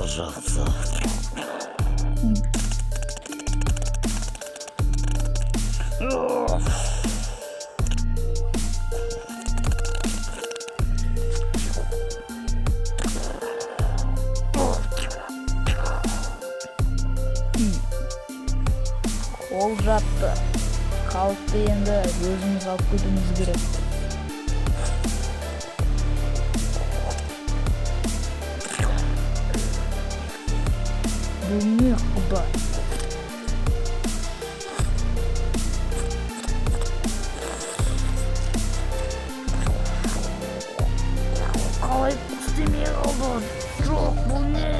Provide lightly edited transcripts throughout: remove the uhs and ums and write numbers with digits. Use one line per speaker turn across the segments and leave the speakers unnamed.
Жақсы.
Ол жатты. Халықты енді өзіміз алып кетуіміз керек. Бұл не, құдай? Қалай істемей қалды? Жоқ, бұл не?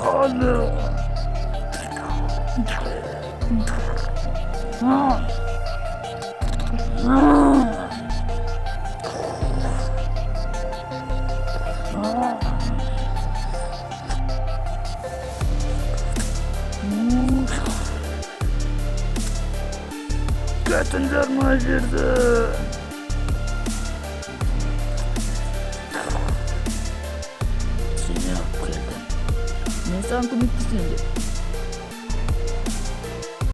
Қаны. Кетіңдер мына жерден.
Сен неғып келдің?
Мен саған көмектесейін деп.